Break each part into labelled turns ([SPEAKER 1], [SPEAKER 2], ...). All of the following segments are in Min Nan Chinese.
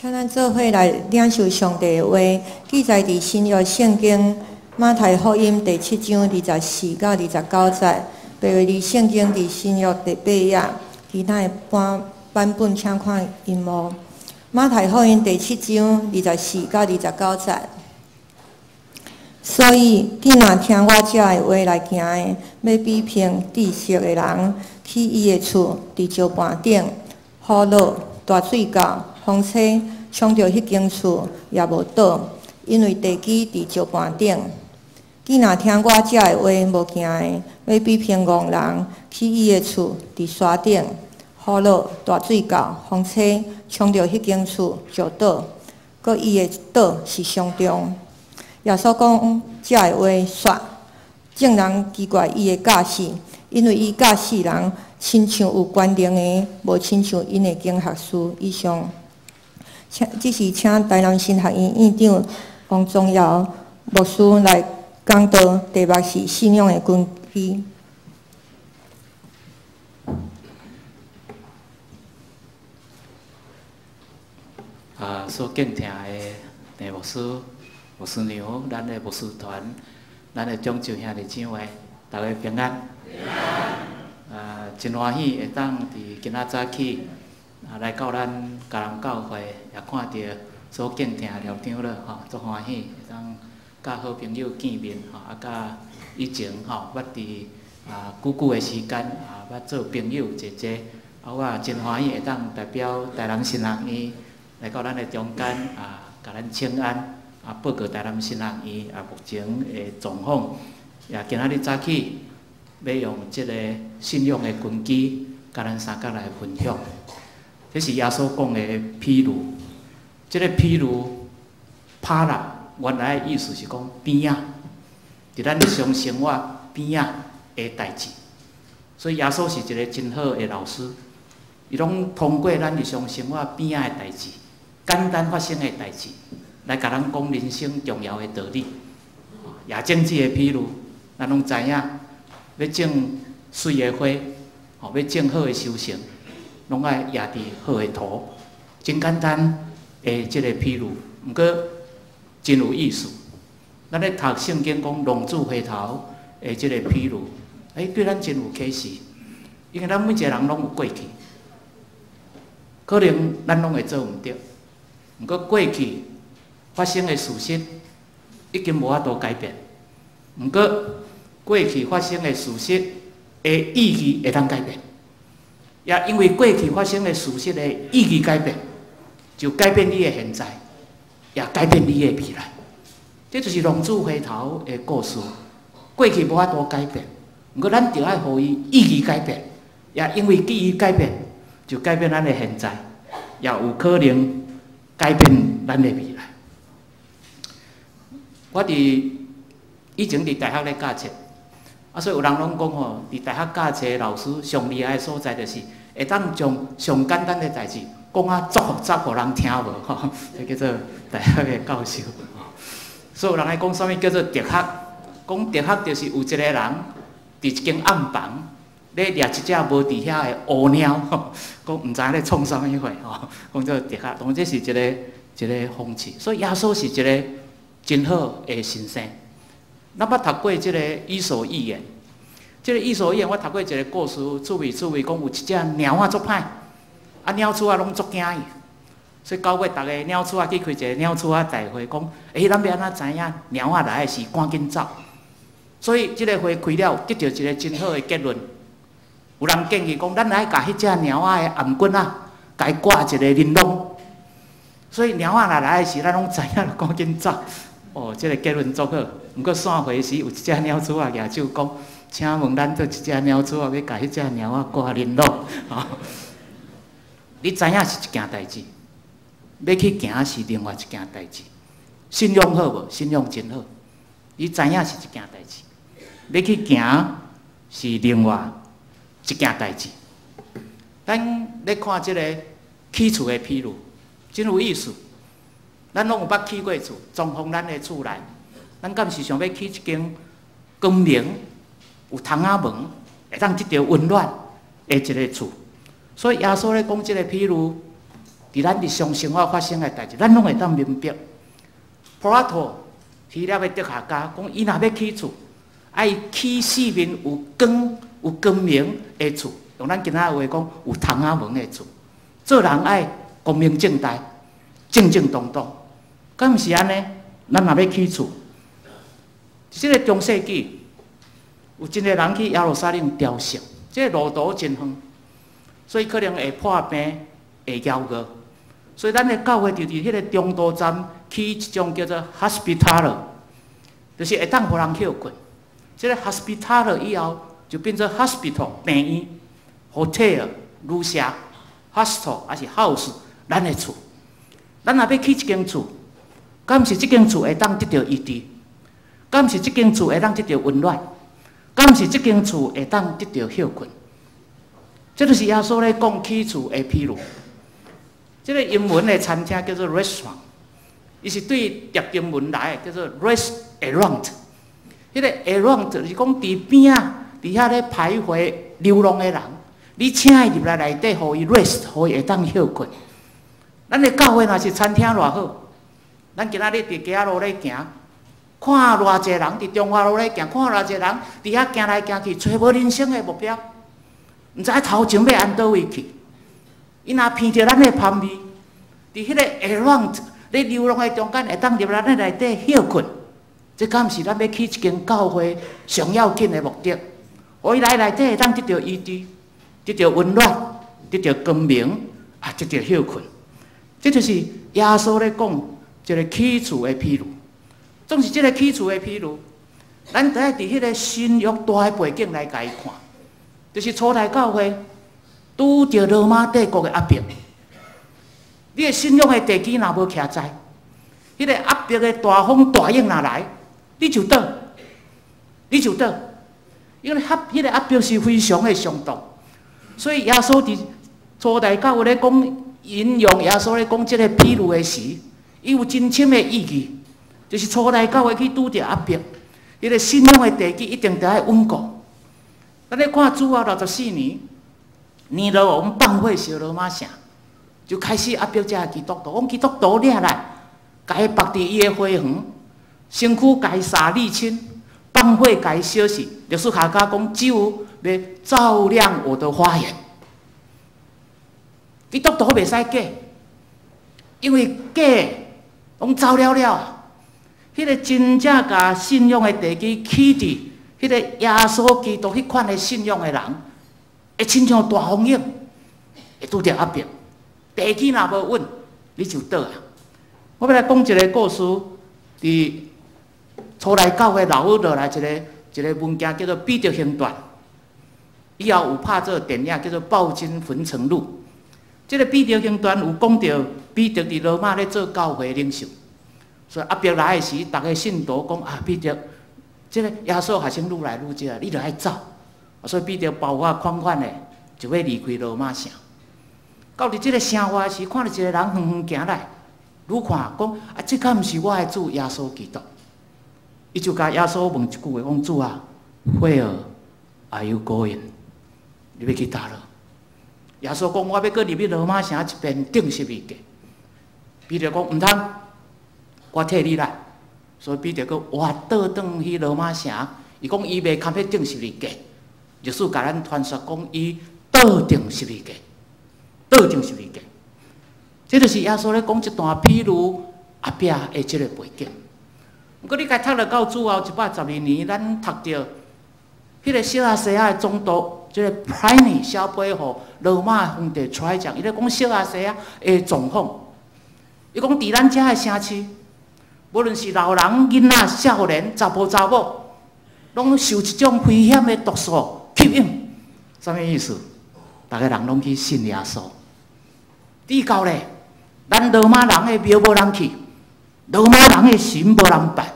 [SPEAKER 1] 請咱做伙來領受上帝的話，記載佇新約聖經馬太福音第七章24到29節，白話字聖經佇新約第八頁，其他的版版本請看螢幕。馬太福音第七章24到29節。所以，汝若聽我這的話來行的，欲比拼知識的人，起伊的厝佇石盤頂，雨落、大水到、風吹，衝著彼間厝也無倒，因為地基佇石盤頂。汝若聽我這的話無行的，欲比拼戇人，起伊的厝佇沙頂，雨落、大水到、風吹，衝著彼間厝就倒，閣伊的倒是相重。耶穌講這的話煞，眾人奇怪伊的教示，因為伊教世人親像有權能的，無親像𪜶的經學士以上。請，這是請台南神學院院長王宗堯牧師來講道，題目是信仰的根基。
[SPEAKER 2] 啊，所敬聽的鄭牧師、牧師娘，咱的牧師團，咱的長袖兄弟姊妹，大家平安。平安。啊，真歡喜會當佇今仔早起啊來到咱嘉南教會，也看著所敬聽的廖長老吼，足歡喜會當佮好朋友見面吼，啊，佮以前吼捌佇啊久久的時間啊捌做朋友坐坐，啊，我也真歡喜會當代表台南神學院來到咱的中間啊，共咱請安啊，報告台南神學院啊目前的狀況，也今仔日早起欲用這个信仰的根基，共咱相共來分享。這是耶穌講的譬喻，這个譬喻帕拉原來的意思是講邊仔，佇咱日常生活邊仔的代誌。所以耶穌是一个真好的老師，伊攏通過咱日常生活邊仔的代誌，簡單發生的代誌，來共咱講人生重要的道理。野種子的譬喻，咱攏知影，欲種媠的花，吼，欲種好的收成，攏愛莖佇好的土。真簡單的這個譬喻，毋過真有意思。咱咧讀聖經講浪子回頭的這個譬喻，對咱真有啟示。因為咱每一個人攏有過去，可能咱攏會做毋對，毋過過去發生的事實已經無法度改變。毋過過去發生的事實的意義會當改變，也因為過去發生的事實的意義改變，就改變你的現在，也改變你的未來。這就是浪子回頭的故事。過去無法度改變，毋過咱著愛予伊意義改變，也因為意義改變，就改變咱的現在，也有可能改變咱的未來。我佇以前佇大學咧教冊，啊，所以有人攏講吼，佇大學教冊老師上厲害的所在，就是會當將上簡單的代誌講啊足複雜，予人聽無吼，這叫做大學的教授。所以有人愛講啥物叫做哲學？講哲學就是有一個人佇一間暗房咧掠一隻無佇遐的烏貓，講毋知影咧創啥物貨吼，講這哲學，當然這是一个一个諷刺。所以耶穌是一个真好的先生。咱捌讀過這个伊索寓言，這个伊索寓言我讀過一个故事，趣味趣味，講有一隻貓仔足歹，啊鳥鼠仔攏足驚伊，所以到尾逐个鳥鼠仔去開一個鳥鼠仔大會，講，咱欲按怎知影貓仔來的時，趕緊走。所以這个會開了，得著一个真好的結論。有人建議講，咱來共彼隻貓仔的頷頸仔，共伊掛一个鈴鐺。所以貓仔若來的時，咱攏知影，就趕緊走。哦，這个結論足好。毋過散會時，有一隻鳥鼠仔舉手講，請問咱佗一隻鳥鼠仔欲共彼隻貓仔掛鈴鐺？吼，你知影是一件代誌，欲去行是另外一件代誌。信仰好無？信仰真好。你知影是一件代誌，欲去行是另外一件代誌。咱咧看這个起厝的譬喻，真有意思。咱攏有捌起過厝，裝潢咱的厝內，咱敢是想欲起一間光明、有窗仔門、會當得著溫暖的一个厝？所以耶穌咧講這个譬喻，佇咱日常生活發生的代誌，咱攏會當明白。柏拉圖，希臘的哲學家講，伊若欲起厝，愛起四面有光、有光明的厝。用咱今仔話講，有窗仔門的厝。做人愛光明正大、正正當當。敢毋是按呢？咱若欲起厝，這个中世紀有真濟人去耶路撒冷朝聖，這个路途真遠，所以可能會破病、會枵餓。所以咱的教會就佇彼个中途站起一種叫做 hospital，就是會當予人歇睏。這个 hospital 以後就變做 hospital 病院、hotel 旅社、hostel 抑是 house 咱的厝。咱若欲起一間厝，敢毋是這間厝會當得著醫治？敢毋是這間厝會當得著溫暖？敢毋是這間厝會當得著歇睏？這就是耶穌咧講起厝的譬喻。這个英文的餐廳叫做 restaurant，伊是對拉丁文來的，叫做 rest errant。彼个 errant 就是講佇邊仔，佇遐咧徘徊流浪的人，你請伊入來內底，予伊 rest，予伊會當歇睏。咱的教會若是餐廳偌好，咱今仔日佇街仔路咧行，看偌濟人佇中華路咧行，看偌濟人佇遐行來行去，揣無人生的目標，毋知頭前欲按佗位去。伊若聞著咱的香味，佇彼个 errant 咧流浪的中間，會當入來咱內底歇睏。這敢毋是咱欲起一間教會上要緊的目的？予伊來內底會當得著醫治，得著溫暖，得著光明，啊，得著歇睏。這就是耶穌咧講一个起厝的譬喻。總是這个起厝的譬喻，咱得愛佇彼个新約大的背景來共伊看，就是初代教會拄著羅馬帝國的壓迫。你的信仰的地基若無徛在，彼个壓迫的大風大湧若來，你就倒，你就倒。因為彼个壓迫是非常的相當，所以耶穌佇初代教會咧講引用耶穌咧講這个譬喻的時，伊有真深的意義，就是初代教會去拄著壓迫，彼个信仰的地基一定著愛穩固。咱咧看主後64年，尼羅王放火燒羅馬城，就開始壓迫這个基督徒。講基督徒掠來，共伊縛佇伊的花園，身軀共伊煠瀝青，放火共伊燒死。歷史學家講，只有欲照亮我的花園。基督徒袂使假，因為假攏走了了。彼个真正共信仰的地基起佇彼个耶穌基督彼款的信仰的人，會親像大風湧，會拄著壓迫。地基若無穩，你就倒啊！我欲來講一个故事，佇初代教會留落來一个物件，叫做《彼得行傳》。以後有拍做電影，叫做《暴君焚城錄》。這个《彼得行傳》有講著彼得佇羅馬咧做教會領袖，所以壓迫來的時，逐个信徒講啊，彼得，這个耶穌學生愈來愈少，你著愛走。所以彼得包袱款款的，就欲離開羅馬城。到佇這个城外時，看著一个人遠遠行來，愈看講啊，這敢毋是我的主耶穌基督？伊就共耶穌問一句話，講主啊，Where are you going？你欲去佗落？耶穌講，我欲閣入去羅馬城一遍釘十字架。彼得講毋通，我替你來。所以彼得閣活倒轉去羅馬城。伊講伊袂堪彼釘十字架，歷史共咱傳說講伊倒釘十字架，倒釘十字架。這就是耶穌咧講這段譬喻後壁的這個背景。毋過你共讀落到主後112年，咱讀著彼个小亞細亞的總督，這个 Pliny 寫批予羅馬皇帝 Trajan，伊咧講小亞細亞的狀況。伊講佇咱遮的城市，無論是老人、囡仔、少年、查埔查某，攏受一種危險的毒素吸引。啥物意思？逐个人攏去信耶穌。至到咧，咱羅馬人的廟無人去，羅馬人的神無人拜。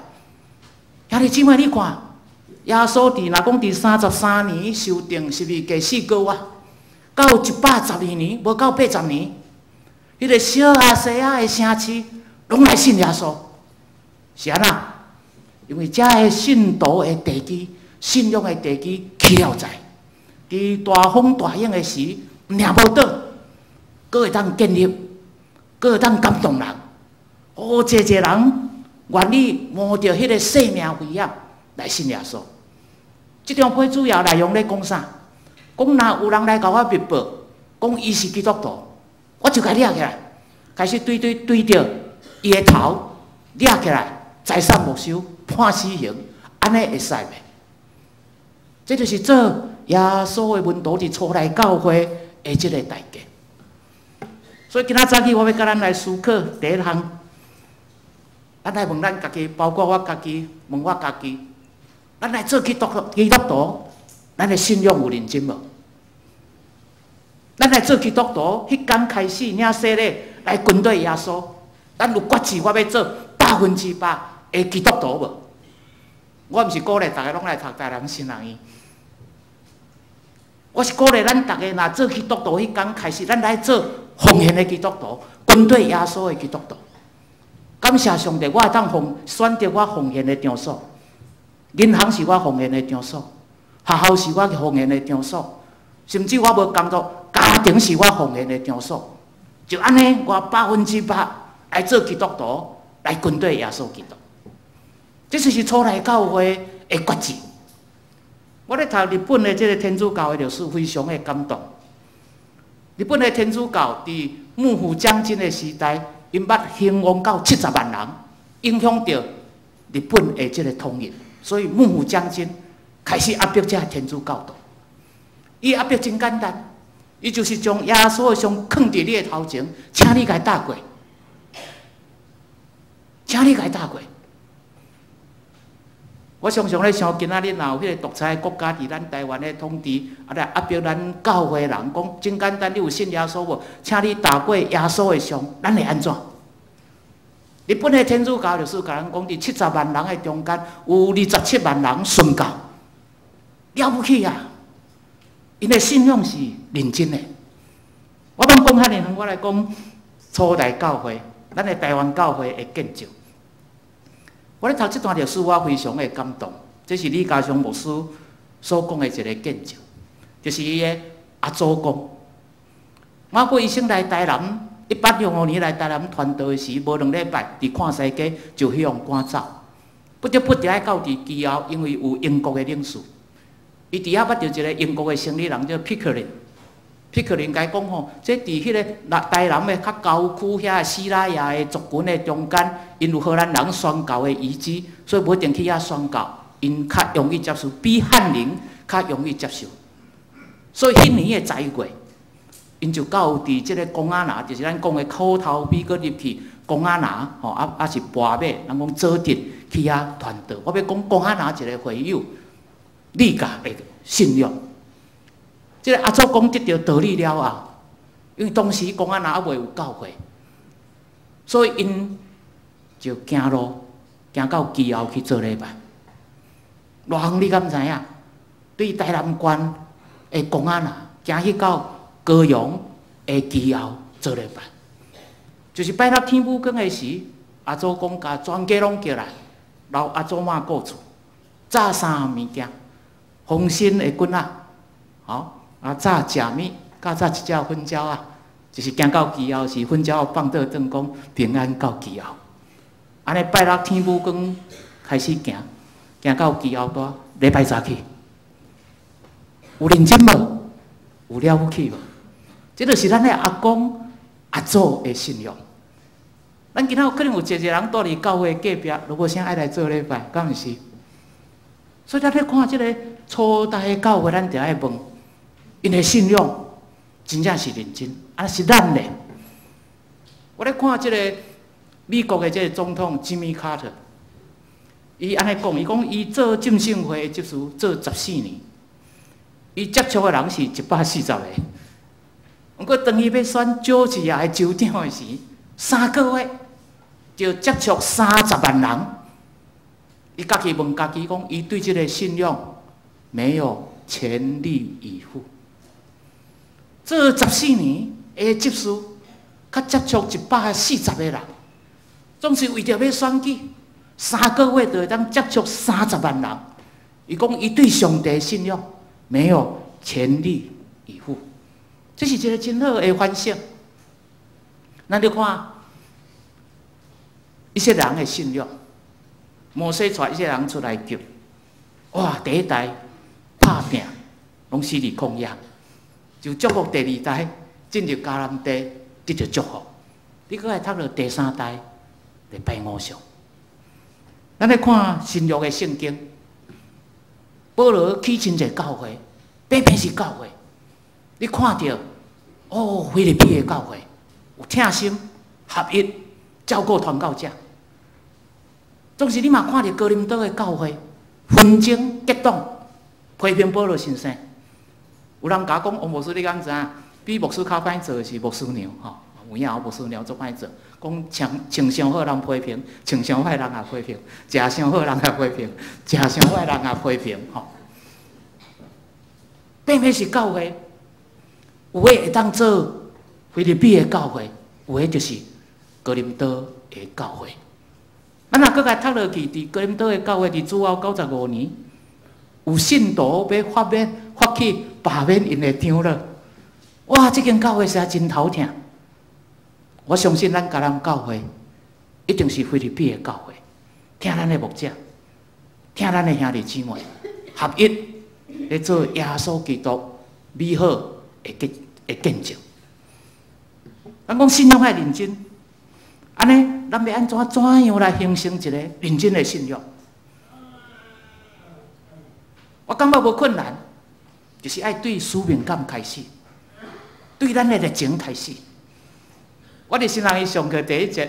[SPEAKER 2] 兄弟姊妹，你看，耶穌佇若講佇33年受釘十字架4個月，到112年，無夠80年，彼个小亞細亞的城市攏來信耶穌，是按怎？因為遮的信徒的地基、信仰的地基起了在，佇大風大湧的時，毋爾無倒，閣會當建立。閣會當感動人，予濟濟人願意冒著彼个性命危險來信耶穌。這張批主要內容咧講啥？講若有人來共我密報，講伊是基督徒，我就共掠起來，開始對對對著伊的頭掠起來，財產沒收，判死刑，按呢會使袂？這就是做耶穌的門徒佇初代教會的這个代價。所以今仔早起我欲共咱來思考第一項，咱來問咱家己，包括我家己，問我家己，咱來做基督徒，咱的信仰有認真無？咱來做基督徒，彼工開始領洗禮來跟隨耶穌，咱有決志我欲做100%的基督徒無？我毋是鼓勵逐家攏來讀台南神學院，我是鼓勵咱逐家若做基督徒彼工開始，咱來做奉獻的基督徒，跟隨耶穌的基督徒。感謝上帝，我會當奉選擇我奉獻的場所，銀行是我奉獻的場所，學校是我奉獻的場所，甚至我無工作，家庭是我奉獻的場所。就按呢，我100%來做基督徒，來跟隨耶穌基督。這就是初代教會的決志。我咧讀日本的這个天主教的歷史，非常的感動。日本的天主教佇幕府將軍的時代，𪜶捌興旺到70萬人，影響著日本的這个統一。所以幕府將軍開始壓迫這个天主教徒。伊壓迫真簡單，伊就是將耶穌的像囥佇你的頭前，請你共踏過，請你共踏過。我常常咧想，今仔日若有彼个獨裁國家佇咱台灣咧統治，啊來壓迫咱教會人，講真簡單，你有信耶穌無？請你踏過耶穌的像，咱會按怎？日本的天主教就是共咱講，佇七十萬人的中間，有27萬人信教，了不起啊！𪜶的信仰是認真的。我罔講遐爾遠，我來講初代教會，咱的台灣教會的見證。我咧讀這段歷史，我非常的感動。這是李家祥牧師所講的一个見證，就是伊的阿祖公。馬古醫生來台南，1865年來台南傳道的時，無2禮拜，佇看西街就彼予趕走，不得不著愛到佇基奧，因為有英國的領事。伊佇遐捌著一个英國的生理人叫皮克林，皮克林共伊講吼，這佇彼个台南的較郊區遐西拉雅的族群的中間，𪜶有荷蘭人宣教的遺跡，所以無一定去遐宣教，𪜶較容易接受，比漢人較容易接受。所以彼年的10月，𪜶就到佇這个公仔林，就是咱講的虎頭埤，閣入去公仔林，吼啊啊是跋馬，人講做陣去遐傳道。我欲講公仔林一个會友，李家的信仰。這个阿祖公得著道理了後，因為當時公仔林猶未有教會，所以𪜶就行路行到基奧去做禮拜。偌遠你敢知影？對台南縣的公仔林行去到高雄的基奧做禮拜，就是拜六天母光的時，阿祖公共全家攏叫來，留阿祖媽顧厝，紮三項物件，防身的棍仔，吼，啊紮食物，佮紮一隻粉鳥仔，就是行到基奧時，粉鳥仔放倒轉講平安到基奧。按呢拜六天母光開始行，行到基奧蹛，禮拜早起，有認真無？有了不起無？這就是咱的阿公阿祖的信仰。咱今仔有可能有濟濟人蹛佇教會隔壁，都無啥愛來做禮拜，敢毋是？所以咱咧看這个初代教會，咱著愛問，𪜶的信仰真正是認真，啊是咱咧？我咧看這个美國的這个總統吉米·卡特，伊按呢講，伊講伊做浸信會的執事做14年，伊接觸的人是140個。毋過當伊欲選佐治亞的州長的時，3個月就接觸30萬人。伊家己問家己講，伊對這个信仰沒有全力以赴。做十四年的執事，較接觸140個人，總是為著欲選舉，三個月就會當接觸三十萬人。伊講伊對上帝信仰沒有全力以赴，這是一个真好的反省。咱著看以色列人的信仰，摩西帶以色列人出埃及，哇！第一代拍拚，攏死佇曠野，就祝福第二代進入迦南地，得著祝福。你閣來讀落第三代來拜偶像。咱來看新約的聖經，保羅起真濟教會，偏偏是教會。你看著哦，腓立比的教會有疼心合一，照顧傳教者。總是你嘛看著哥林多的教會紛爭結黨，批評保羅先生。有人共我講，王牧師你敢知影？比牧師較歹做的是牧師娘吼，有影牧師娘足歹做。講穿穿傷好人批評，穿傷歹人也批評，食傷好人也批評，食傷歹人也批評吼。偏偏是教會，有的會當做腓立比的教會，有的就是哥林多的教會。咱若閣共讀落去，佇哥林多的教會，佇主後95年，有信徒欲發面發起罷免𪜶的長老。哇！這間教會實在真頭疼。我相信咱迦南教會一定是腓立比的教會，疼咱的牧者，疼咱的兄弟姊妹，合一咧做耶穌基督美好的見證。咱講信仰愛認真，按呢，咱欲按怎怎樣來形成一個認真的信仰？我感覺無困難，就是愛對使命感開始，對咱的熱情開始。我佇神學院上課第一節，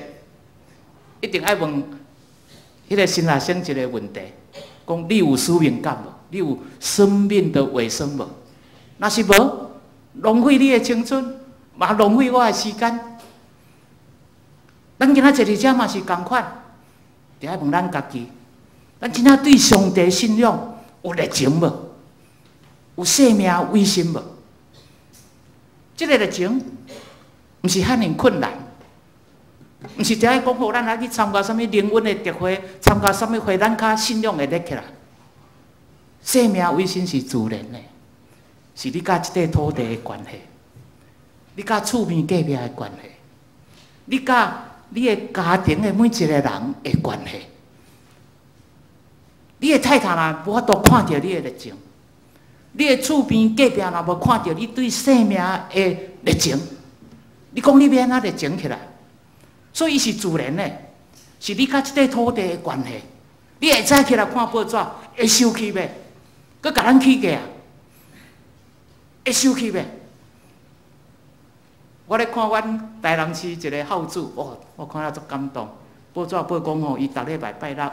[SPEAKER 2] 一定愛問彼個新學生一個問題，講你有使命感無？你有生命的尾聲無？若是無，浪費你的青春，嘛浪費我的時間。咱今仔坐佇遮嘛是仝款，著愛問咱家己，咱真正對上帝信仰有熱情無？有生命委身無？這個熱情毋是遐爾困難，毋是著愛講好，咱來去參加啥物靈恩的特會，參加啥物會，咱較信仰會熱起來。生命委身是自然的，是你佮這塊土地的關係，你佮厝邊隔壁的關係，你佮你的家庭的每一個人的關係。你的太太若無法度看著你的熱情，你的厝邊隔壁若無看著你對生命的熱情，你講你欲按怎熱情起來？所以伊是自然的，是你佮這塊土地的關係。你會早起來看報紙，會生氣袂？閣共咱起價啊？會生氣袂？我咧看阮台南市一個孝子，哦，我看了足感動。報紙報講吼，伊逐禮拜拜六，啊，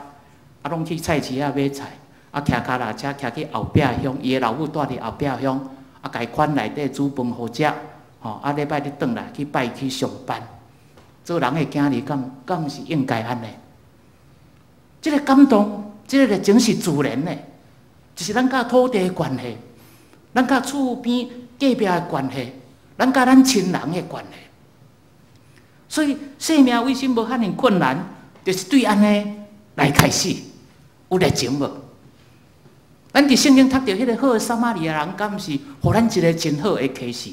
[SPEAKER 2] 攏去菜市仔買菜，啊，騎跤踏車騎去後壁鄉，伊的老母蹛佇後壁鄉，啊，共伊款內底煮飯予食，吼，啊，禮拜日轉來去拜去上班。做人的囝兒，敢敢毋是應該按呢？這個感動，這個熱情是自然的，就是咱佮土地的關係，咱佮厝邊隔壁的關係，咱佮咱親人的關係。所以生命委身無遐爾困難，就是對按呢來開始有熱情無？咱佇聖經讀著彼個好的撒瑪利亞人，敢毋是予咱一個真好的啟示？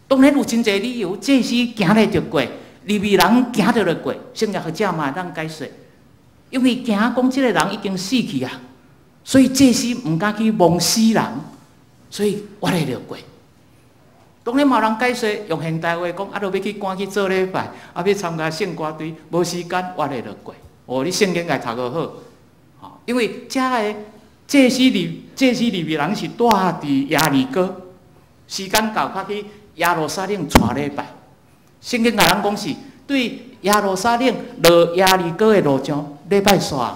[SPEAKER 2] 當然有真濟理由，祭司行咧就過，利未人行著就過，聖經學者嘛會當解說，因為驚講這個人已經死去啊，所以祭司毋敢去摸死人，所以越咧就過。當然嘛有人解說，用現代話講，啊，著欲去趕去做禮拜，啊，欲參加聖歌隊，無時間，越咧就過。哦，你聖經共讀予好，吼，因為遮的祭司利祭司利未人是蹛佇耶利哥，時間到，較去耶路撒冷帶禮拜。聖經共咱講是對耶路撒冷落耶利哥的路上，禮拜煞，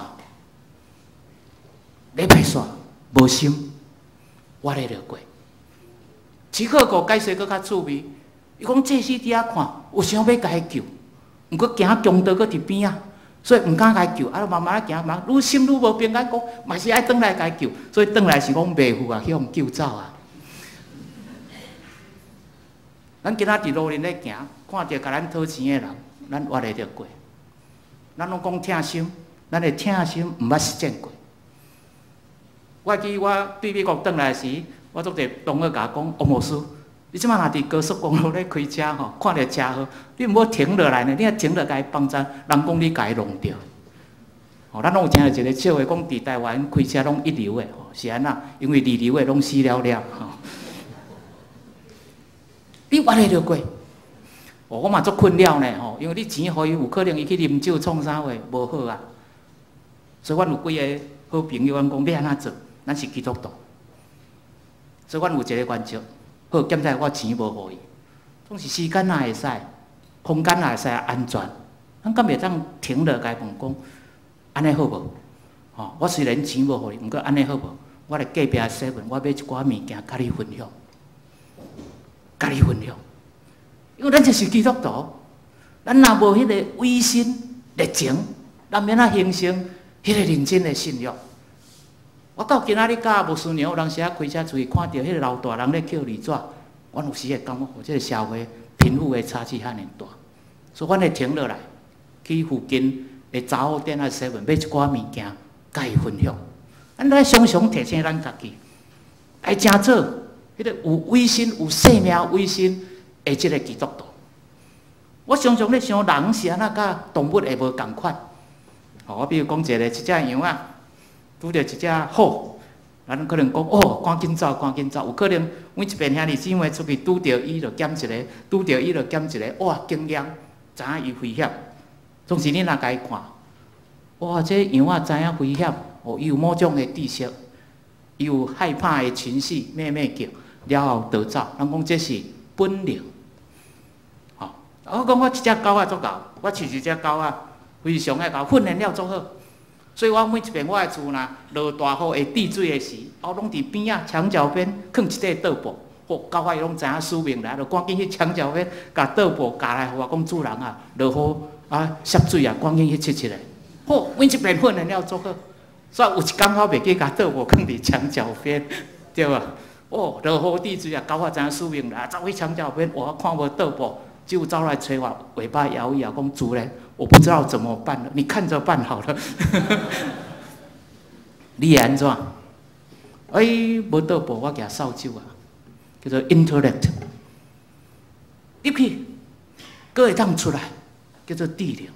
[SPEAKER 2] 禮拜煞無心，越咧就過。齊克果解說閣較趣味，伊講祭司佇遐看，有想欲共伊救，毋過驚強盜閣佇邊仔，所以毋敢共伊救。啊，慢慢仔行，慢愈心愈無平安，講嘛是愛轉來共伊救，所以轉來是講袂赴啊，去予救走啊。咱今仔佇路頂咧行，看著共咱討錢的人，咱越咧就過。咱攏講疼心，咱的疼心毋捌實踐過。我記我對美國轉來時，我足濟同學共我講，王牧師，你你這馬若佇高速公路咧開車吼，看著車禍，你毋好停落來呢，你若停落來幫贊，人講你共伊弄著。吼，咱攏有聽著一个笑話，講佇台灣開車攏一流的，吼，是按怎？因為二流的攏死了了。吼，你活會著過？哦，我嘛足困擾呢，吼，因為你錢予伊，有可能伊去啉酒創啥貨，無好啊。所以阮有幾个好朋友，阮講欲按怎做？咱是基督徒，所以阮有一个原則。好，兼且我錢無予伊，總是時間也會使，空間也會使安全。咱敢會當停落來問講，按呢好無？吼，我雖然錢無予伊，毋過按呢好無？我佇隔壁 seven，我買一寡物件，共你分享，共你分享。因為咱就是基督徒，咱若無彼個委身熱情，咱欲按怎形成彼個認真的信仰？我到今仔日佮牧師娘，有當時仔開車出去，看著彼個老大人咧抾字紙，阮有時會感覺，這個社會貧富的差距遐爾大，所以阮會停落來，去附近的雜貨店仔 seven 買一寡物件，共伊分享。咱來常常提醒咱家己，來成做彼個有委身、有生命委身的這个基督徒。我常常咧想，人是按怎佮動物會無仝款？吼，我比如講一个，一隻羊仔拄著一隻虎，咱可能講哦，趕緊走，趕緊走。有可能阮一邊兄弟姊妹出去拄著伊就減一个，拄著伊就減一个，哇，經驗知影伊危險。總是你若共伊看，哇，這羊仔知影危險，哦，伊有某種的知識，伊有害怕的情緒，咩咩叫，了後逃走。人講這是本能。吼，我講我這隻狗仔足𠢕，我飼一隻狗仔，非常的𠢕，訓練了足好。所以我每一遍我的厝若落大雨會滴水的時，我攏佇邊仔牆角邊囥一塊桌布，吼，狗仔伊攏知影使命來，就趕緊去牆角邊共桌布夾來，予我講主人啊，落雨啊，澀水啊，趕緊去拭一下。好，每一遍訓練了足好，所以有一工我袂記共桌布囥佇牆角邊，對無？哦，落雨滴水啊，狗仔知影使命來，走去牆角邊，我看無桌布，就走來揣我，尾巴搖一搖，講主人，我不知道怎麼辦了，你看著辦好了。你會按怎？哎，無桌布，我舉掃帚啊，叫做 intellect。入去，閣會當出來，叫做智能。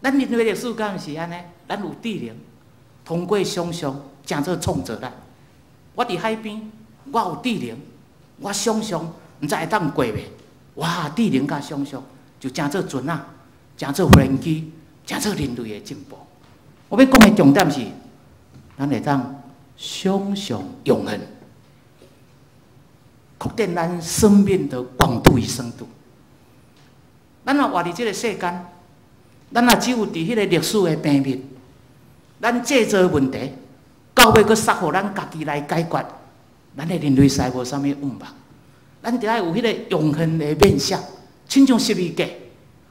[SPEAKER 2] 咱人類歷史敢毋是按呢？咱有智能，通過想象，成做創造咱。我佇海邊，我有智能，我想象，毋知會當過袂？哇，智能佮想象，就成做船仔，成做無人機，成做人類的進步。我欲講的重點是，咱會當想象永恆，擴展咱生命的廣度與深度。咱若活佇這个世間，咱若只有佇彼個歷史的平面，咱製造問題，到尾閣塞予咱家己來解決，咱的人類世無啥物願望。咱著愛有彼个永恆的面向，親像十字架，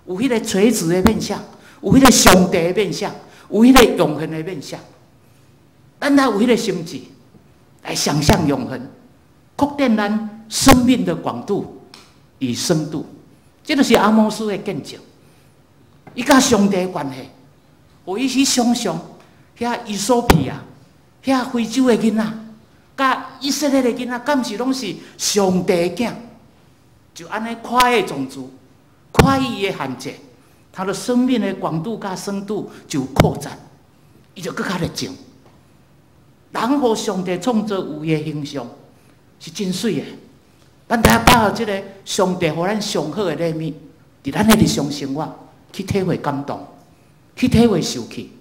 [SPEAKER 2] 有彼个垂直的面向，有彼个上帝的面向，有彼个永恆的面向。咱愛有彼个心志，來想象永恆，擴展咱生命的廣度與深度。這就是阿摩司的見證。伊佮上帝的關係，予伊去想象遐伊索比亞、遐非洲的囡仔，佮以色列的囡仔，敢是攏是上帝的囝？就按呢跨越種族、跨越的限制，他的生命的廣度佮深度就擴展，伊就閣較熱情。人予上帝創造有伊的形象，是真媠的。咱著愛把握這个上帝予咱上好的禮物，佇咱的日常生活去體會感動，去體會受氣，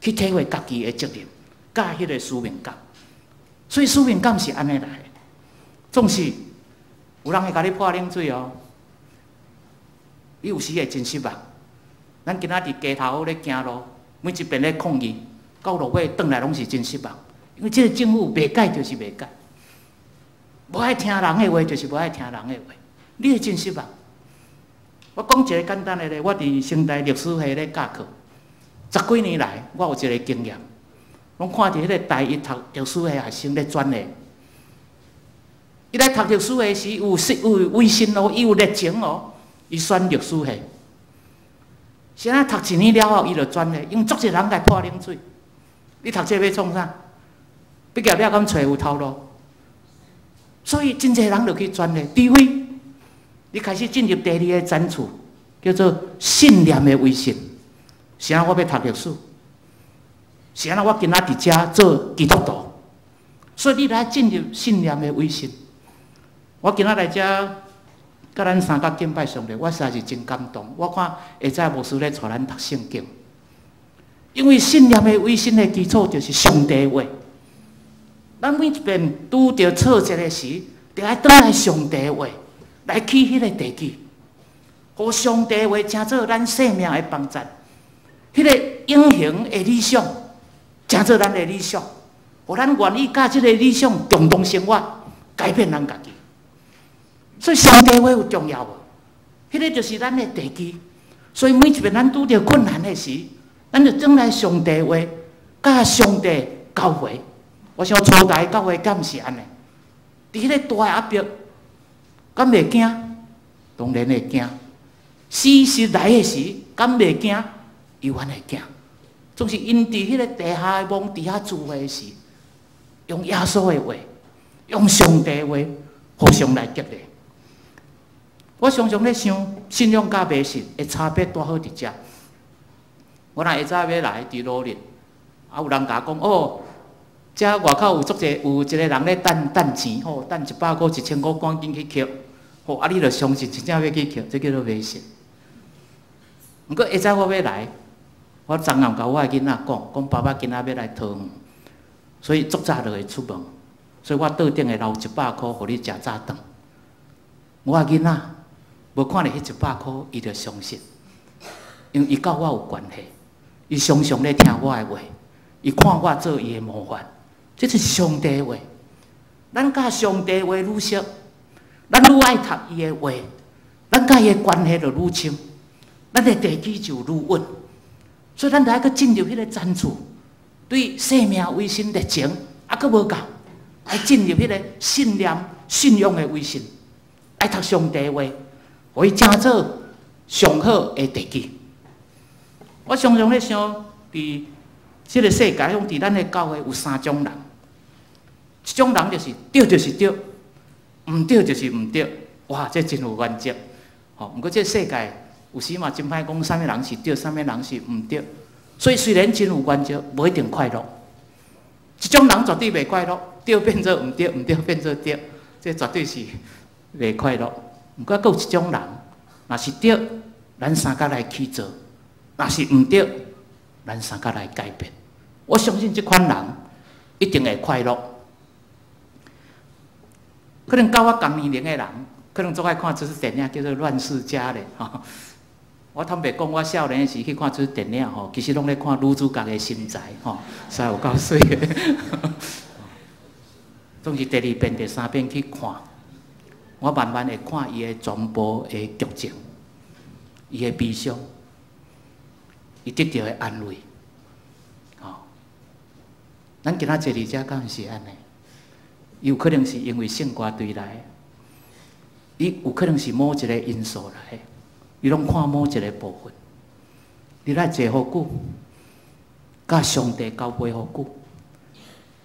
[SPEAKER 2] 去體會家己的責任，佮彼个使命感。所以使命感是按呢來的。總是有人會共你潑冷水哦，你有時會真失望。咱今仔佇街頭咧行路，每一遍咧抗議，到落尾轉來攏是真失望，因為這个政府袂改就是袂改，無愛聽人的話就是無愛聽人的話，你會真失望。我講一个簡單的例，我佇成大歷史系咧教課，十幾年來，我有一个經驗，攏看著彼个大一讀歷史的學生咧轉的，伊來讀歷史的時，有有威信哦，伊有熱情哦，伊選歷史系。現在讀一年了後，伊就轉的，因為足濟人共伊潑冷水。你讀這个欲創啥？畢業了敢揣有頭路？所以真濟人就去轉咧，除非你開始進入第二个層次，叫做信念的維信。是按怎我欲讀歷史？是按怎我今仔佇遮做基督徒？所以你來進入信念的維信。我今仔來遮，佮咱三角敬拜上帝，我實在是真感動。我看下早牧師咧帶咱讀聖經，因為信念的維信的基礎就是上帝話。咱每一遍拄著挫折的時，就愛轉來上帝話，來起彼个地基，予上帝話成做咱生命的幫助。彼个永恆的理想，成做咱的理想，予咱願意佮這个理想共同生活，改變咱家己。所以上帝話有重要無？彼个就是咱的地基。所以每一遍咱拄著困難的時，咱就轉來上帝話，佮上帝交會。我想初代教會敢是按呢？佇彼个大壓迫，敢袂驚？當然會驚。死實來的時，敢袂驚？猶原會驚。總是𪜶佇彼个地下的墓佇遐聚會時，用耶穌的話，用上帝的話，互相來激勵。我常常咧想，信仰佮迷信的差別拄好佇遮。我若下早欲來佇路日，啊有人共我講哦，遮外口有足濟有一个人咧等等錢吼，等100箍1000箍，趕緊去抾。吼，啊你著相信真正欲去抾，這叫做迷信。毋過下早我欲來，我昨暗共我的囡仔講，講爸爸今仔欲來桃園，所以足早就會出門，所以我桌頂會留一百箍，予你食早頓。我的囡仔無看著彼一百箍，伊就相信，因為伊佮我有關係，伊常常咧聽我的話，伊看我做伊的模範，這就是上帝話。咱佮上帝話愈熟，咱愈愛讀伊的話，咱佮伊的關係就愈深，咱的地基就愈穩。所以咱著愛閣進入彼个層次，對生命維新熱情，猶閣無夠，愛進入彼个信念、信仰的維新，愛讀上帝話，予伊成做上好的地基。我常常咧想，佇這个世界，講佇咱的教會有三種人，一種人就是對就是對，毋對就是毋對。哇，這真有原則。吼，毋過這个世界有時嘛真歹講，啥物人是對，啥物人是毋對。所以雖然真有原則，無一定快樂。這種人絕對袂快樂，對變做毋對，毋對變做對，這絕對是袂快樂。毋過閣有一種人，若是對，咱相共來去做；若是毋對，咱相共來改變。我相信這款人一定會快樂。可能佮我仝年齡的人，可能足愛看這出電影叫做《亂世佳人》吼。我坦白講，我少年時去看這出電影吼，其實攏咧看女主角的身材吼，實在有夠媠的。總是第二遍、第三遍去看，我慢慢會看伊的全部的劇情，伊的悲傷，伊得著的安慰。吼，咱今仔坐佇遮敢毋是按呢？伊有可能是因為聖歌隊來，伊有可能是某一个因素來，伊攏看某一个部分。你來坐予久，佮上帝交陪予久，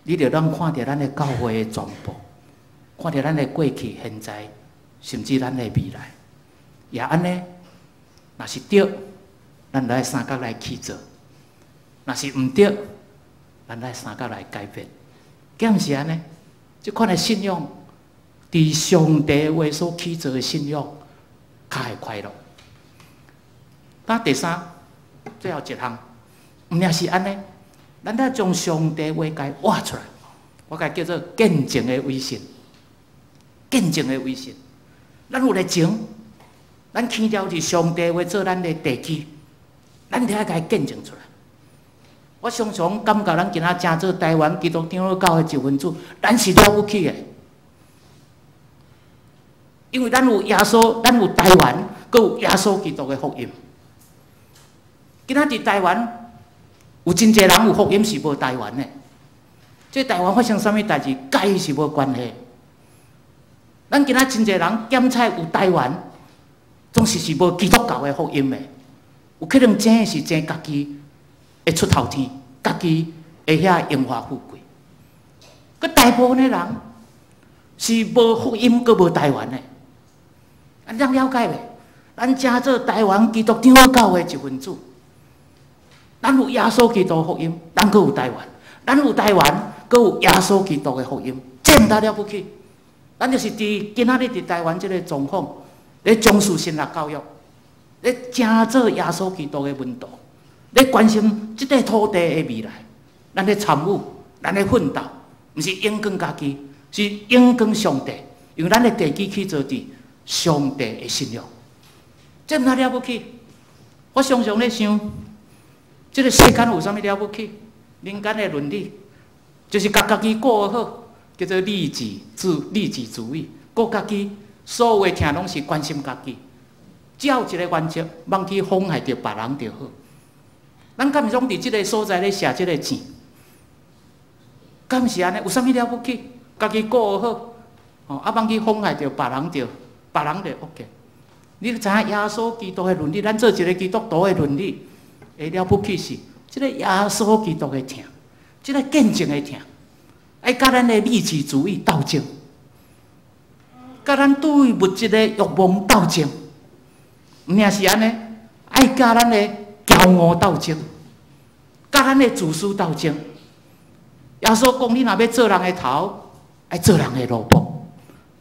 [SPEAKER 2] 你就當看著咱的教會的全部，看著咱的過去、現在，甚至咱的未來。也按呢，若是對，咱來相共來去做；若是毋對，咱來相共來改變。敢毋是按呢？這款的信仰，佇上帝話所起做的信仰，較會快樂。那第三，最後一項，毋爾是按呢，咱愛將上帝話共活出來，我共叫做見證的維信，見證的維信。咱有熱情，咱強調是上帝話做咱的地基，咱就愛共見證出來。我常常感覺咱今仔成做台灣基督長老教會一分子，咱是了不起的，因為咱有耶穌，咱有台灣，閣有耶穌基督的福音。今仔佇台灣有真濟人有福音是無台灣的，這台灣發生啥物代誌，佮伊是無關係。咱今仔真濟人檢採有台灣，總是是無基督教的福音的，有可能爭的是爭家己會出頭天，家己會遐榮華富貴。閣大部分的人，是無福音，閣無台灣的。咱當了解袂？咱成做台灣基督長老教會一份子，咱有耶穌基督福音，咱閣有台灣；咱有台灣，閣有耶穌基督的福音，這毋得了不起。咱就是佇今仔日佇台灣這个狀況，咧重視神學教育，咧成做耶穌基督的門徒，咧關心這塊土地的未來，咱咧參與，咱咧奮鬥，毋是仰光家己，是仰光上帝，因為咱的地基起做佇上帝的信仰。這毋哪了不起？我常常咧想，這个世間有啥物了不起？人間的倫理就是共家己顧好，叫做利己主義，顧家己，所有的疼攏是關心家己。只要有一個原則，莫去妨害著別人就好。咱敢毋是攏佇這个所在咧賒這个錢？敢毋是按呢？有啥物了不起？家己顧好，吼，啊，莫去妨害著別人就，別人就 OK。你知影耶穌基督的倫理，咱做一個基督徒的倫理，會了不起是這个耶穌基督的疼，這个見證的疼，愛佮咱的利己主義鬥爭，佮咱對物質的慾望鬥爭，毋爾是按呢，愛佮咱的驕傲鬥爭，佮咱的自私鬥爭。耶穌講：你若欲做人的頭，愛做人的奴僕，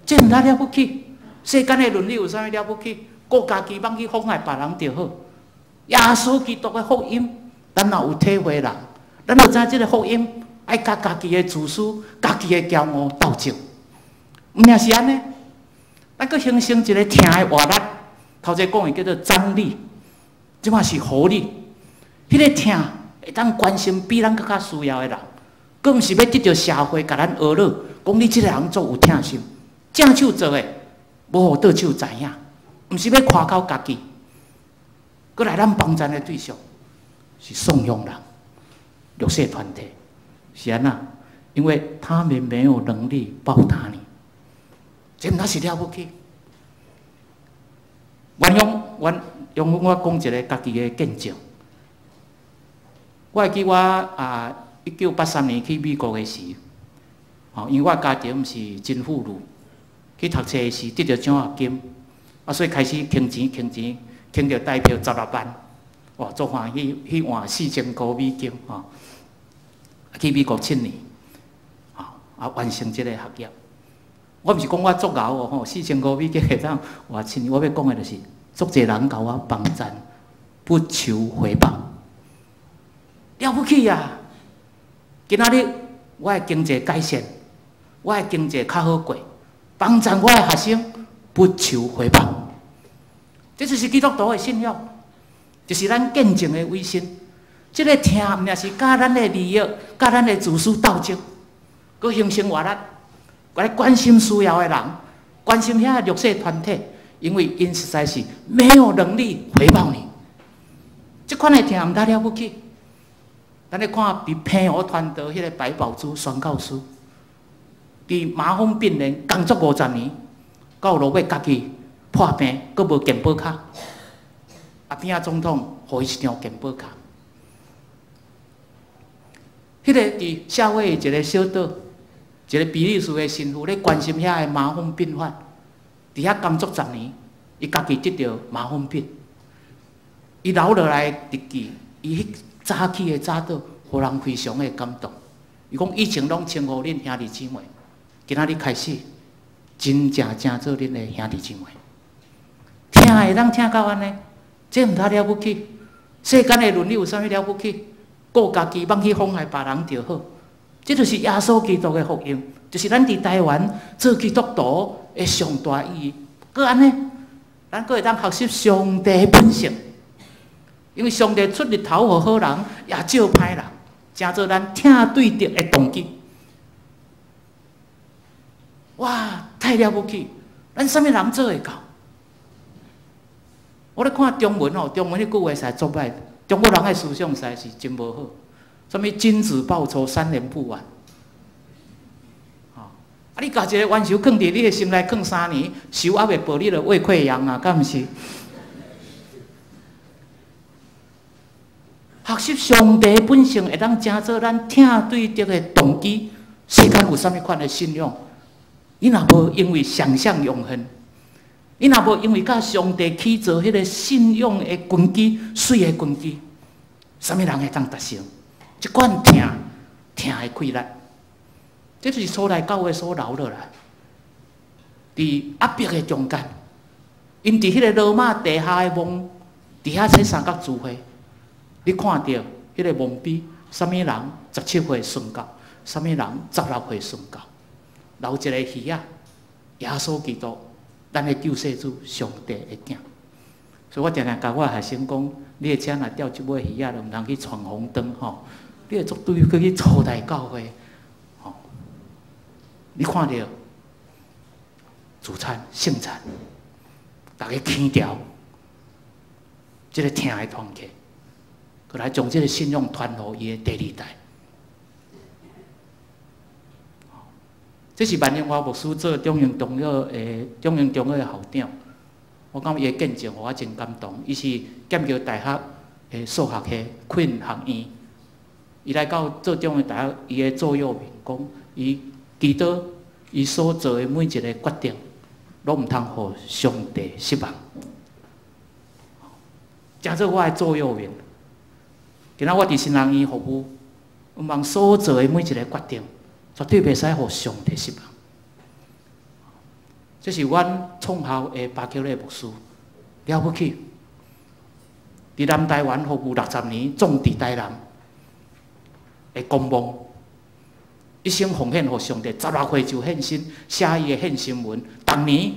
[SPEAKER 2] 這毋哪了不起？世間的倫理有啥物了不起？顧家己，莫去妨害別人就好。耶穌基督的福音，咱若有體會人，咱就知影這个福音愛佮家己的自私、家己的驕傲鬥爭。毋爾是按呢，咱閣形成一个疼的活力。頭先講的叫做張力，這馬是活力。彼个疼會當關心比咱閣較需要的人，閣毋是欲得著社會共咱呵咾，講你這个人足有疼心，正手做的，無予倒手知影，毋是欲誇口家己。閣來咱幫贊的對象是送養人、弱勢團體，是按怎？因為他們沒有能力報答你，這毋是了不起。原用原用我講一個家己的見證。我會記我啊，1983年去美國的時，吼，因為我家庭毋是真富裕，去讀冊時得著獎學金，啊，所以開始囥錢囥錢，囥著台票16萬，哇，足歡喜去換4000箍美金吼，去美國7年，吼，啊，完成這個學業。我毋是講我足𠢕哦吼，4000箍美金會當換七年。我欲講的就是，足濟人共我幫贊，不求回報，了不起啊！今仔日我的經濟改善，我的經濟較好過，幫贊我的學生，不求回報，這就是基督徒的信仰，就是咱見證的委身。這个疼毋爾是佮咱的利益、佮咱的自私鬥爭，閣形成活力，來關心需要的人，關心遐弱勢團體，因為𪜶實在是沒有能力回報你。這款的疼毋得了不起。咱咧看佇澎湖傳道彼个白寶珠宣教師，佇麻風病人工作50年，到落尾家己破病，閣無健保卡。阿扁總統予伊一張健保卡。彼个佇社會一个小島，一個比利時的神父咧關心遐个麻風病患，佇遐工作10年，伊家己得著麻風病，伊留落來日記，伊彼早起的早禱，予人非常的感動。伊講以前攏稱呼恁兄弟姊妹，今仔日開始真正成做恁的兄弟姊妹。疼會當疼到按呢，這毋通了不起。世間的倫理有啥物了不起？顧家己，莫去妨害別人就好。這就是耶穌基督的福音，就是咱佇台灣做基督徒的上大意義。閣按呢，咱閣會當學習上帝的本性，因為上帝出日頭予好人，也照歹人，成做咱疼對德的動機。哇，太了不起！咱啥物人做會到？我咧看中文吼，中文彼句話實在足歹，中國人的思想實在是真無好。啥物君子報仇3年不晚。吼，啊！你共一個冤仇囥佇你的心內囥3年，仇猶未報，你就胃潰瘍啊，敢毋是？學習上帝本性，會當成做咱疼對德的動機。世間有啥物款的信仰？你若無因為想像永恆，你若無因為佮上帝起做彼个信仰的根基、水的根基，啥物人會當達成？這款疼疼的氣力，這就是初代教會所留落來，佇壓迫的中間，𪜶佇彼个羅馬地下的墓，佇遐洗三角聚會，你看著彼个墓碑，啥物人17歲殉教，啥物人16歲殉教，留一个魚仔，耶穌基督，咱的救世主，上帝的囝。所以我定定共我的學生講，你的車若釣這尾魚仔，就毋通去闖紅燈吼。你會絕對去初代教會吼。你看著主餐聖餐，逐家起牢，這个疼的團契，閣來將這个信仰傳予伊的第二代。這是萬榮華牧師做中英中學的中英中學的校長，我感覺伊的見證，予我真感動。伊是劍橋大學的數學系昆學院，伊來到做中英大學，伊的座右銘講，伊祈禱伊所做的每一個決定，攏毋通予上帝失望。誠做我的座右銘。今仔我佇神學院服務，毋通所做的每一個決定，絕對袂使予上帝失望。這是阮創校的巴克禮牧師了不起，佇南台灣服務60年，種佇台南的公墓，一生奉獻予上帝，16歲就獻身，寫伊的獻身文，逐年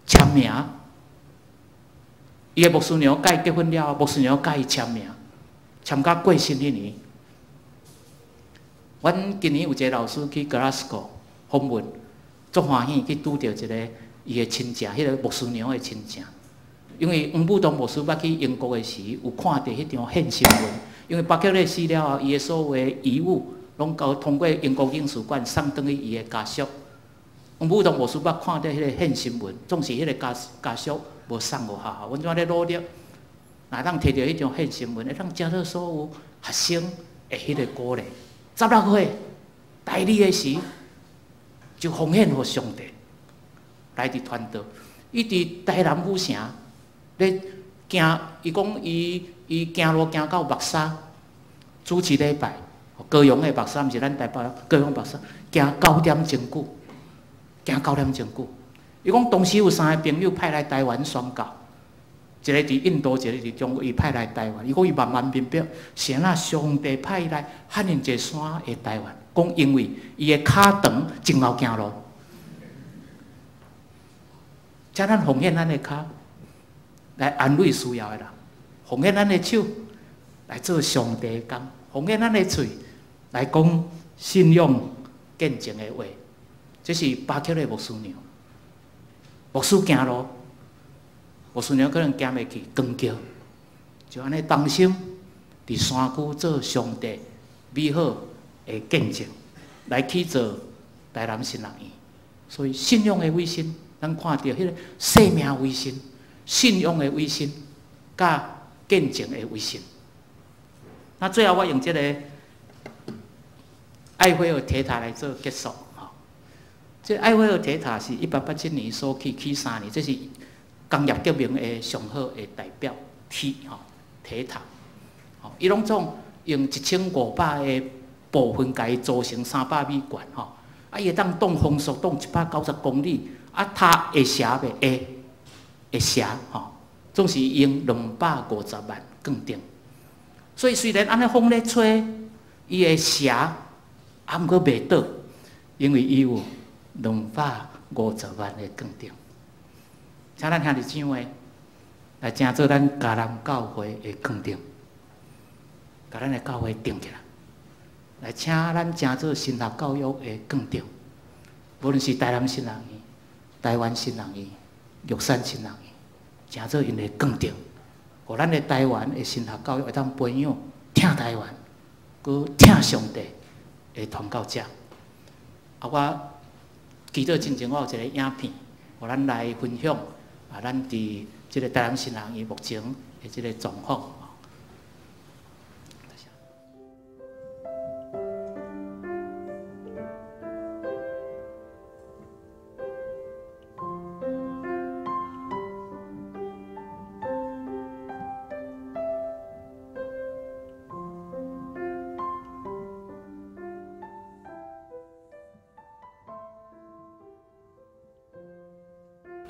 [SPEAKER 2] 簽名。伊的牧師娘佮伊結婚了後，牧師娘佮伊簽名，簽到過身彼年。阮今年有一个老師去格拉斯哥訪問，足歡喜去拄著一个伊的親戚，彼个牧師娘的親戚。因為黃武東牧師捌去英國的時，有看著彼張獻身文。因為巴克禮死了後，伊的所有的遺物攏交通過英國領事館送轉去伊的家屬。黃武東牧師捌看著彼個獻身文，總是彼个家屬無送予學校。阮怎咧努力，若當提著彼張獻身文，會當成做所有學生的彼個鼓勵。16歲，大二的時就奉獻予上帝，來佇傳道。伊佇台南府城咧行，伊講伊行路行到木柵，主持禮拜，高雄的木柵，毋是咱台北高雄木柵，行9點鐘久，行9點鐘久。伊講當時有三个朋友派來台灣宣教，一个佇印度，一个佇中國，伊派來台灣。伊講伊慢慢明白，是按怎上帝派伊來遐爾濟山的台灣。講因為伊的跤長真𠢕行路，請咱奉獻咱的跤來安慰需要的人，奉獻咱的手來做上帝的工，奉獻咱的喙來講信仰見證的話。這是巴克禮牧師娘，牧師行路，牧師娘可能行袂去，扛轎，就按呢同心佇山區做上帝美好的見證，來去做台南神學院。所以信仰的委身，咱看著彼个生命委身、信仰的委身、佮見證的委身。那最後我用這个埃菲爾鐵塔來做結束。這埃菲爾鐵塔是1887年所起，起3年，這是工業革命的上好的代表鐵吼鐵塔。吼，伊攏總用1500个部分共伊組成300米懸吼。啊，伊會當擋風速擋190公里，啊，塔會斜袂？會，會斜吼，總是用250萬鋼釘。所以雖然按呢風咧吹，伊會斜，啊，毋過袂倒，因為伊有250萬个鋼釘。請咱兄弟姊妹來成做咱迦南教會的鋼釘，共咱的教會釘起來。來請咱成做神學教育的鋼釘，無論是台南神學院、台灣神學院、玉山神學院，成做𪜶的鋼釘，予咱的台灣的神學教育會當培養疼台灣、閣疼上帝的傳教者。啊，我祈禱進前，我有一個影片，予咱來分享。啊，咱佇這个台南神學院目前的這个狀況。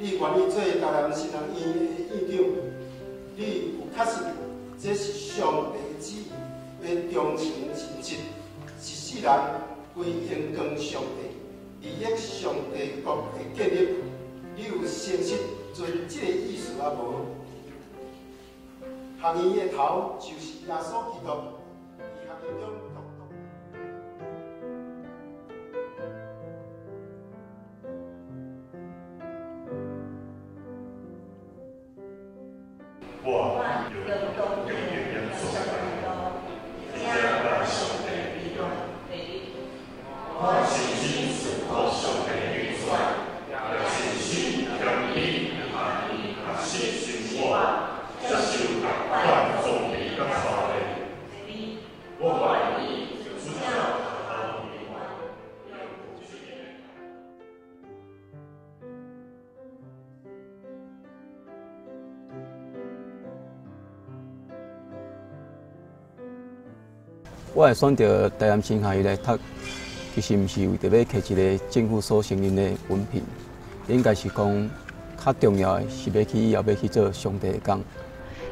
[SPEAKER 3] 你願意做台南神學院的院長？你有確信這是上帝的旨意，欲忠誠盡職，一世人歸榮光上帝，利益上帝國的建立？你有誠實盡這個意思啊無？學院的頭就是耶穌基督，佇學院中獨獨。
[SPEAKER 4] 我用永遠所在，這甲上帝比我誠心順服上帝的運算，也誠心謙卑學習生活，接受各款裝備佮操練。我願意出照學校人員。
[SPEAKER 5] 我會選擇台南神學院來讀，其實毋是為著欲摕一个政府所承認的文憑，應該是講較重要的是欲去以後欲去做上帝的工。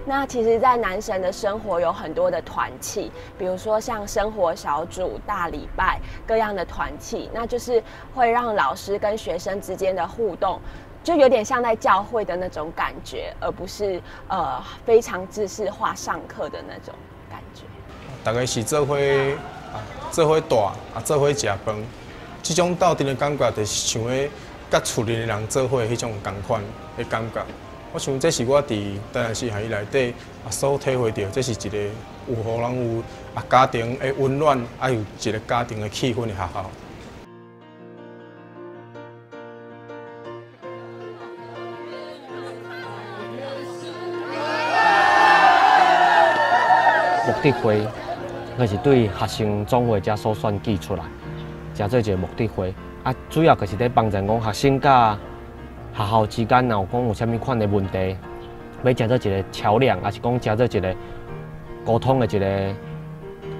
[SPEAKER 6] 那其實，在南神的生活有很多的團契，比如說像生活小組、大禮拜各樣的團契，那就是會讓老師跟學生之間的互動，就有點像在教會的那種感覺，而不是非常制式化上課的那種感覺。
[SPEAKER 7] 大家是做伙啊，做伙大啊，做伙食飯，這種鬥陣的感覺，就是像咧佮厝裡的人做伙彼種仝款的感覺。我想這是我佇台南神學院內底啊所體會著，這是一個有予人有啊家庭的溫暖，啊有一個家庭的氣氛的學校。
[SPEAKER 8] 牧德會，那是對學生總會遮所選舉出來，成做一個牧德會。啊，主要就是咧幫助講學生佮學校之間，若有講有啥物款的問題，欲成做一個橋梁，抑是講成做一個溝通的一個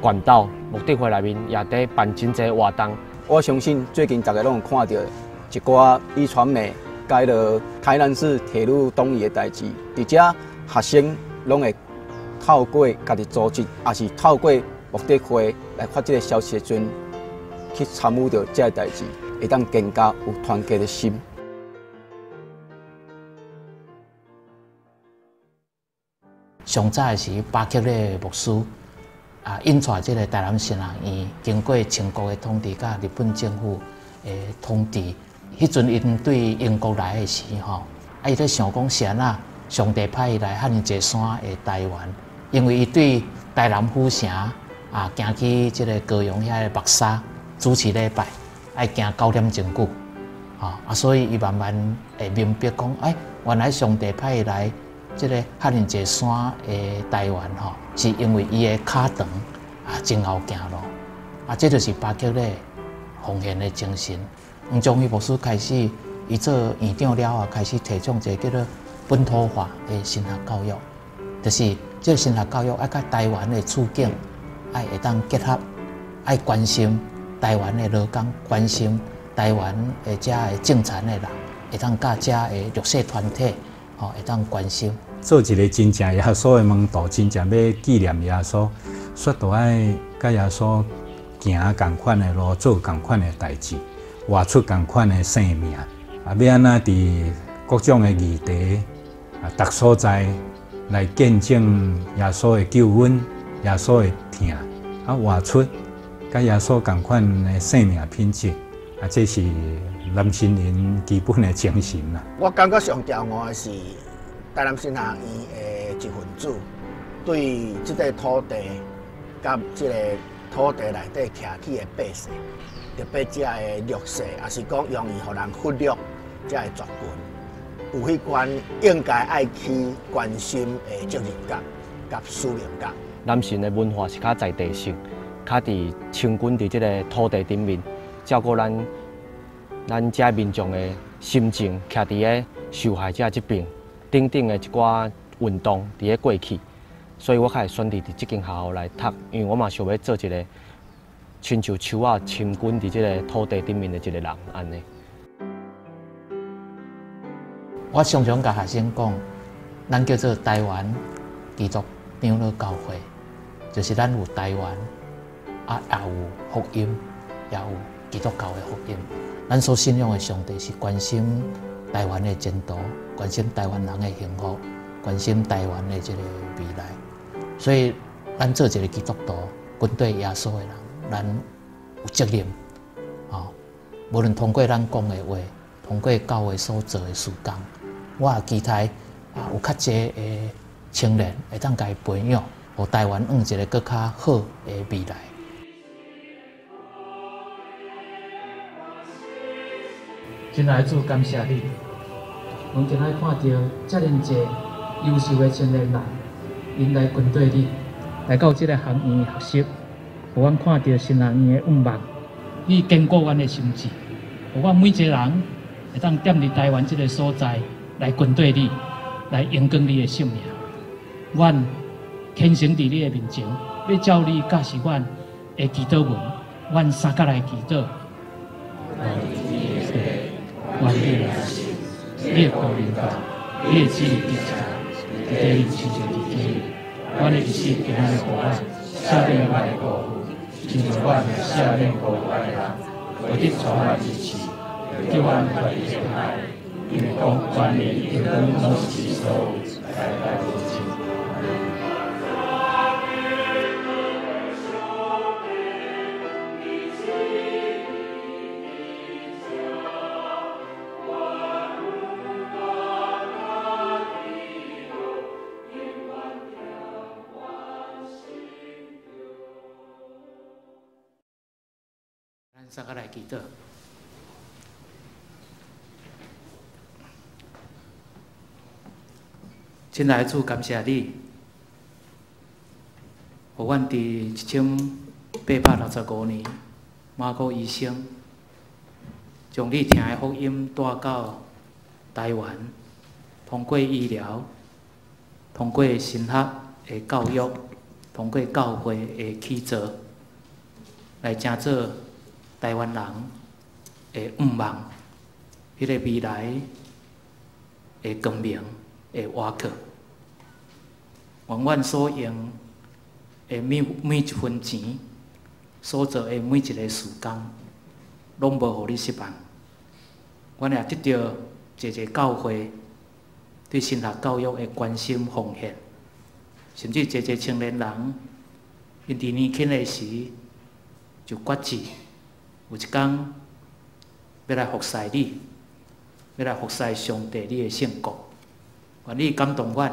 [SPEAKER 8] 管道。牧德會內面也佇辦真濟活動。
[SPEAKER 5] 我相信最近大家攏有看著一寡壹傳媒改了台南市鐵路東移的代誌，佇遮學生攏會透過家己組織，抑是透過牧德會來發這个消息的時陣，去參與著這个代誌，會當更加有團結的心。
[SPEAKER 2] 上早的是巴克禮牧師啊，引帶這个台南神學院，經過清國的統治，佮日本政府的統治。彼陣𪜶對英國來的時吼，啊，伊咧想講是按怎上帝派伊來遐爾濟山的台灣，因為伊對台南府城啊，行去這个高雄遐个木柵主持禮拜，愛行九點鐘久，吼啊，所以伊慢慢會明白講，欸，原來上帝派伊來這个遐爾濟山的台灣吼，是因為伊的跤長啊，真𠢕行路，啊，這就是巴克禮奉獻的精神。黃宗羲牧師開始，伊做院長了後，開始提倡一个叫做本土化的神學教育，就是這个神學教育愛佮台灣的處境愛會當結合，愛關心台灣的勞工，關心台灣的遮的種田的人，會當佮遮的弱勢團體，吼會當關心。
[SPEAKER 9] 做一个真正耶穌的門徒，真正欲紀念耶穌，煞都愛佮耶穌行仝款的路，做仝款的代誌，活出仝款的生命。啊，欲按怎佇各種的議題啊，逐所在來見證耶穌的救恩、耶穌的疼，啊，活出佮耶穌仝款的生命品質，啊，這是南神人基本的精神啦。
[SPEAKER 10] 我感覺上驕傲的是台南神學院的一份子，對這個土地佮這個土地內底徛起的百姓，特別遮的弱勢，抑是講容易予人忽略遮的族群，有彼款應該愛去關心的責任感佮使命感。
[SPEAKER 8] 南神的文化是較在地性，較佇深耕佇這个土地頂面，照顧咱遮民眾的心情，徛佇个受害者這邊，等等的一寡運動佇咧過去，所以我較會選擇佇這間學校來讀，因為我嘛想欲做一个親像樹仔深耕佇這个土地頂面的一个人按呢。
[SPEAKER 2] 我常常共學生講，咱叫做台灣基督長老教會，就是咱有台灣，啊也有福音，也有基督教的福音。咱所信仰的上帝是關心台灣的前途，關心台灣人的幸福，關心台灣的這个未來。所以，咱做一个基督徒，跟隨耶穌的人，咱有責任，哦，無論通過咱講的話，通過教會所做的事工，我也期待啊，有較濟的青年會當共伊培養，予台灣往一个閣較好的未來。親愛的主，感謝你，阮今仔看著遮爾濟優秀的青年人，𪜶來跟綴你，來到這个學院學習，予阮看著神學院的願望。你堅固阮的心志，予阮每一個人會當踮佇台灣這个所在來跟綴你，來榮光你的聖名。阮虔誠佇你的面前，欲照你教示阮的祈禱文，阮三角來祈禱。願你來聖，你的國臨到，你的旨意佇成，佇地面親像佇天。阮的一生今仔日予阮，赦免阮的過錯，親像阮也赦免過阮的人，無得帶阮入試，救阮脫離兇害。因為國、權力、榮光攏是你所有，代代無盡。咱三个來祈禱。親愛的主，感謝你，予阮佇1865年，馬可醫生將你疼的福音帶到台灣，通過醫療，通過神學的教育，通過教會的起造，來成做台灣人的願望，彼个未來的光明的倚靠。願阮所用的每一分錢，所做的每一个事工，攏無予你失望。阮也得著濟濟教會對神學教育的關心奉獻，甚至濟濟青年人，𪜶佇年輕的時就決志，有一工欲來服侍你，欲來服侍上帝你的聖國。願你感動阮，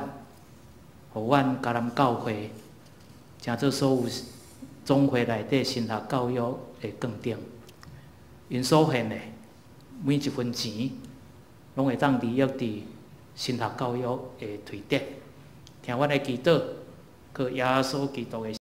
[SPEAKER 2] 予阮迦南教會成做所有總會內底神學教育的光燈，𪜶所獻的每一分錢，攏會當利益佇神學教育的推展。聽阮的祈禱，靠耶穌基督的。